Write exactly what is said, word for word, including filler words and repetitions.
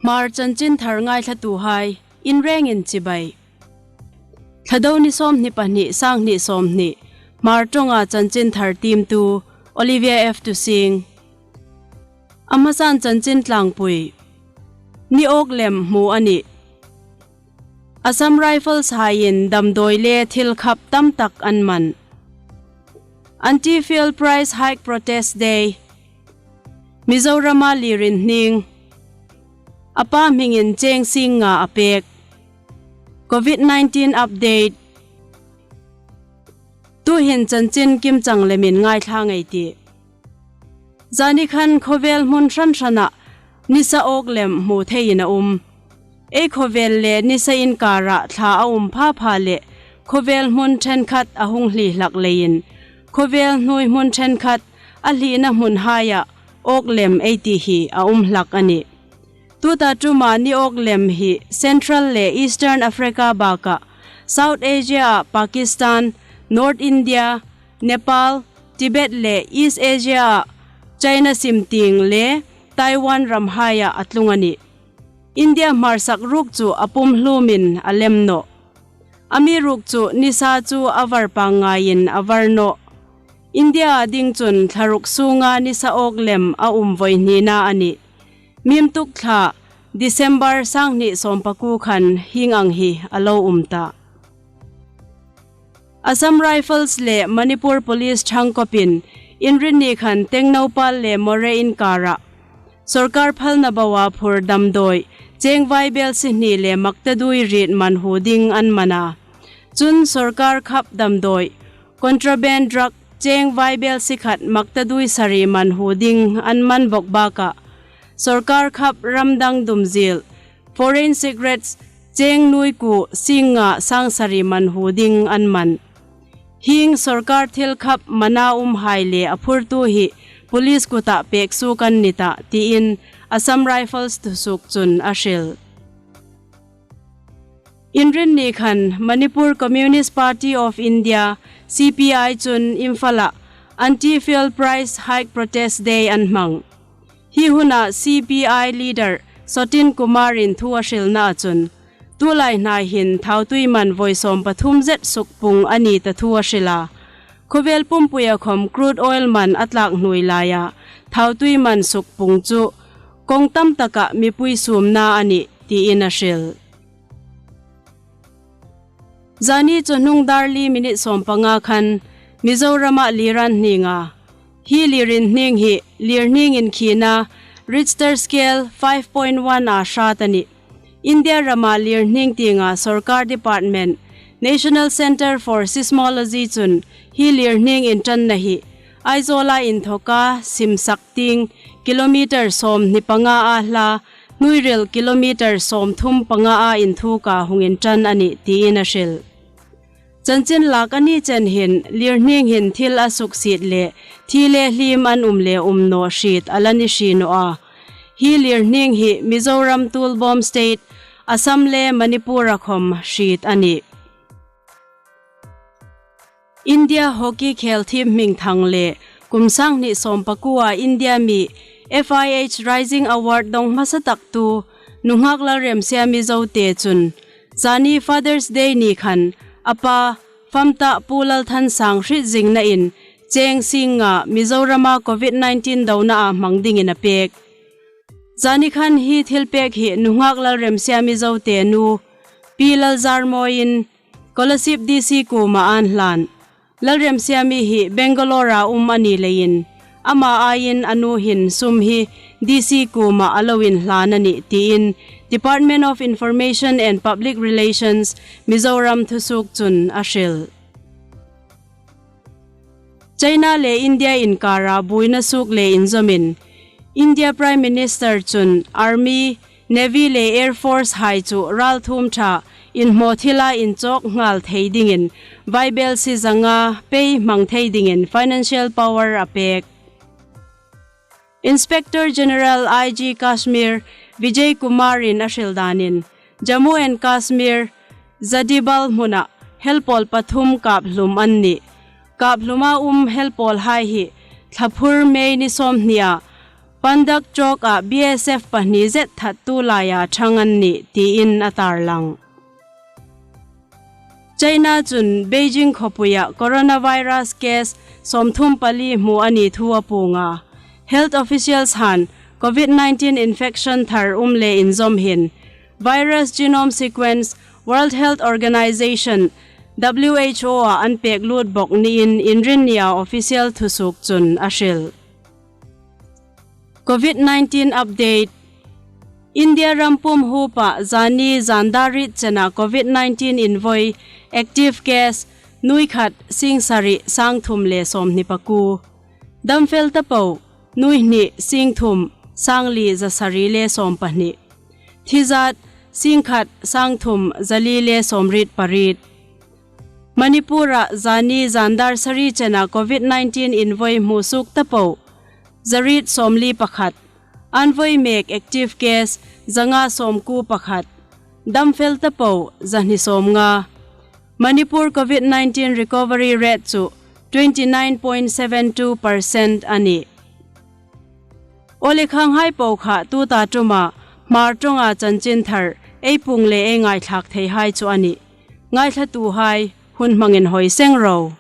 Hmar chanchin thar ngaithlatuhai, inrengin chibai. Thlado ni sawmhni pahni, sanghni sawmhni, Hmar ṭawnga chanchin thar tiemtu Olivia F Tusing. A hmasan chanchin tlangpui. Ni awk lem hmu a nih. Assam Rifles haiin damdawi le thil khap tam tak an man. Anti-fuel price hike protest day. Mizorama lirinhning. A pa hmingin cheng sing nga a pek. Covid nineteen update. Tuhin chanchin kimchang lemin ngaithla ngei ei tih. Zani khan khawvel hmun hran hrana nisa awk lem hmu theiin a um. Ei khawvel le nisa inkara thla a um pha pha le khawvel hmun ṭhenkhat a hung hli hlak leiin, khawvel hnuoi hmun ṭhenkhat a hlina hmunhaia awk lem ei tih hi a um hlak a nih. Tuta ṭuma ni awk lem hi Central le Eastern Africa baka, South Asia-a Pakistan, North India, Nepal, Tibet le East Asia-a China sim tieng le Taiwan ramhaia a tlung a nih. India hmarsak ruk chu a pum hlumin a lem nawh. Amiruokchu nisa chu a var pangngaiin a var nawh. India ding chun thla ruk sunga nisa awk lem a um voi hnina a nih. Mimtuk thla, December sanghni sawmpakuo khan hieng ang hi a lo um ta. Assam Rifles le Manipur Police ṭhangkawpin Inrinni khan Tengnoupal le Moreh inkara sawrkar phalna boa phur damdawi, cheng vaibelsie hni le maktaduoi riet man hu ding an man a. Chun sawrkar khap damdawi, contraband drug, cheng vaibelsie khat maktaduoi sari man hu ding an man bawk bakah, sawrkar khap ramdang dumzil, foreign cigarettes, cheng nuoi kuo sing nga sang sari man hu ding an man. Hieng sawrkar thil khap mana umhai le a phurtu hi police kuta pek suok an ni tah, tiin Assam Rifles thusuok chun a hril. Inrinni khan Manipur Communist Party of India, C P I chun Imphal-a anti-fuel price hike protest day an hmang. Hi huna C P I leader Sotin Kumar-in thu a hrilna chun, tulai hna hin thautui man voi sawmpathum zet sukpung a ni ta thu a hril a. Khawvel pumpuia khawm crude oil man a tlak hnuoi laia thautui man sukpung chu kawng tam taka mipui sumna a nih, tiin a hril. Zani chawhnung dar li minute sawmpanga khan Mizorama lir an hning a. Hi lirinhning hi lirhning inkhina Richter scale five point one a hrat a nih. India rama lirhning tienga sawrkar department National Centre for Seismology chun hi lirhning inṭanna hi Aizawla inthoka simsak tieng kilometre sawmhni panga a hla, hnuoiril kilometre sawmthum panga a inthuka hung inṭan a nih, tiin a hril. Chanchin lak a ni chen hin lirhning hin thil a suksiet le thi le hlim an um le um naw hriet a la ni hri naw a. Hi lirhning hi Mizoram tuolbawm state, Assam le Manipur-a khawm hriet a nih. India hockey khel thiem hmingthang le kum sanghni sawmpakuoa India mi F I H Rising Award dawng hmasa taktu nunghak Lalremsiami Zote chun zani Father's Day ni khan a pa, famta Pu Lalthansang hriet zingnain cheng sing nga Mizorama covid nineteen donaa hmang dingin a pek. Zani khan hi thilpek hi nunghak Lalremsiami Zote nu Pi Lalzarmawiin Kolasib D C kuoma an hlan. Lalremsiami hi Bangalore-a um a ni leiin, ama aiin a nu hin sum hi D C kuoma a lo inhlan a nih, tiin Department of Information and Public Relations, Mizoram thusuok chun a hril. China le India inkara buoina suok le inzawmin, India Prime Minister chun Army, Navy le Air Force hai chu ralthuom ṭha inhmaw thila inchawk nghal thei dingin, vaibelsie zanga pei hmang thei dingin financial power a pek. Inspector General I G Kashmir Vijay Kumar-in a hril danin, Jammu and Kashmir Zadibal hmuna helpawl pathum kap hlum an nih. Kap hluma um helpawlhai hi Thlaphur May ni sawmhnia Pandak chawka B S F pahni zet thattu laia ṭhang an nih tiin a tarlang. China chun Beijing khawpuia coronavirus case sawmthum pali hmu a ni thu a puong a. Health officials han COVID nineteen infection thar um le inzawm hin virus genome sequence World Health Organization, W H O a an pek lut bawk niin Inrinnia official thusuok chun a hril. COVID nineteen update. India ram pum huopa zani zan dar riet chena COVID nineteen invoi active case nuoi khat sing sari sang thum le sawmhni pakuo. Damfel tapo nuoi hni sing thum sang li za sari le sawm pahni. Thi zat sing khat sang thum za li le sawmriet pariet. Manipura zani zan dar sari chena COVID nineteen invoi hmusuok tapo za riet sawmli pakhat. Invoi mek active case za nga sawmkuo pakhat. Damfel tapo za hni sawmnga. Manipur COVID nineteen recovery rate chu twenty nine point seven two percent a nih. Aw le, khanghai po kha tuta ṭuma Hmar ṭawnga chanchinthar ei puong le ei ngaithlak theihai chu a nih. Ngaithlatuhai hun hmangin hoi seng ro.